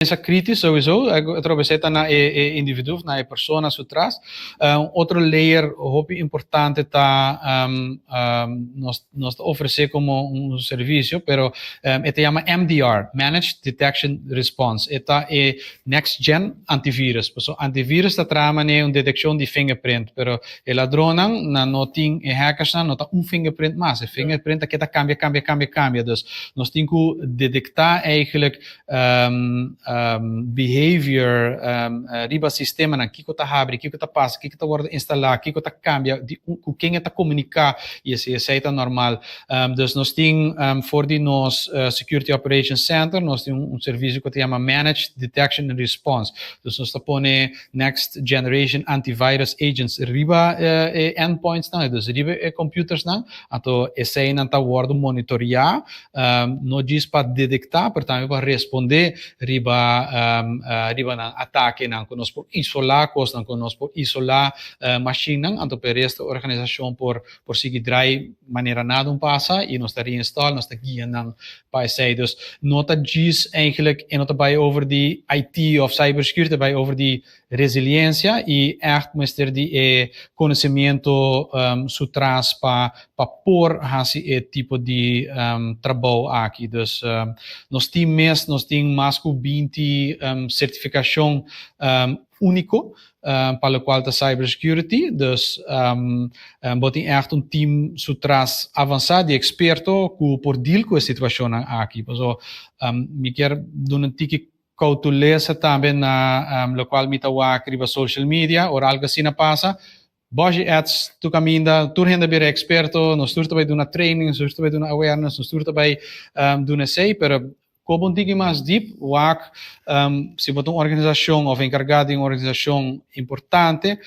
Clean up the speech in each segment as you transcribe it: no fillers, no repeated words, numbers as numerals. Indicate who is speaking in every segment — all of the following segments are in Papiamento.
Speaker 1: Pensa kritisch sowieso, atrobe esei ta na e individuo of na e persona su tras. Un otro layer hopi importante ta nos nos ta ofrece como un servicio, pero e ta yama MDR, Managed Detection Response. E ta e next gen antivirus. Pasobra antivirus ta traha manera un deteccion di fingerprint, pero e ladronnan nan no tin, e hackersnan no ta un fingerprint mas. E fingerprint ta keda cambia, cambia, cambia, cambia. Dus nos tin cu detecta eigenlijk behavior riba sistemanan, kiko ta habri, kiko ta pasa, kiko ta wòrdu instalá, kiko ta kambia, di ku ken e ta komuniká i esei esei ta normal. Dus nos tin for di nos Security Operations Center nos tin un servisio ku ta yama Managed Detection and Response. Dus nos ta pone next generation antivirus agents riba e endpointsnan, dus riba e computersnan, anto eseinan ta wòrdu monitoriá. No djis pa detektá, pero tambe pa respondé riba riba nan atakenan ku nos por isolá kosnan, ku nos por isolá mashinnan, anto pa e resto organisashon por por sigui drai manera nada un pasa i nos ta reinstall, nos ta guia nan pa esei. Dus no ta djis eigenlijk e no ta bai over di IT òf cybersecurity, ta bai over di Resiliencia y echt mester di e conocimiento su tras pa pa por haci e tipo di trabou aki. Dus nos tin mes nos tin mas cu 20 certificacion unico pa locual ta cyber security. Dus bo tin echt un team su tras avansa di experto cu por deal cu e situacionnan aki. Paso mi kier duna un tiki Koutulesa tambe na lokual mi ta wak riba social media ora algu asina pasa. Boshi ads tur kaminda, tur hende a bira eksperto, nos tur ta bai duna training, nos tur ta bai duna awareness, nos tur ta bai duna esei, pero koba un tiki mas dip wak si bo ta un organisashon òf enkargá di un organisashon importante,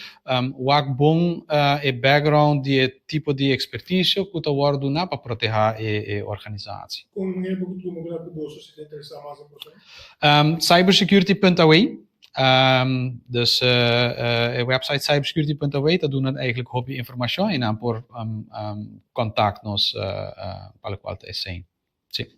Speaker 1: wak bon e background di e tipo di ekspertisio ku ta wòrdu duna pa protehá e organisatie.
Speaker 2: Kon hende por tuma kontakto ku boso si ta interesá mas den boso?
Speaker 1: Cybersecurity.aw, dus e website cybersecurity.aw ta duna eigenlijk hopi informashon i nan por kontakt nos pa lokual ta esei. Si.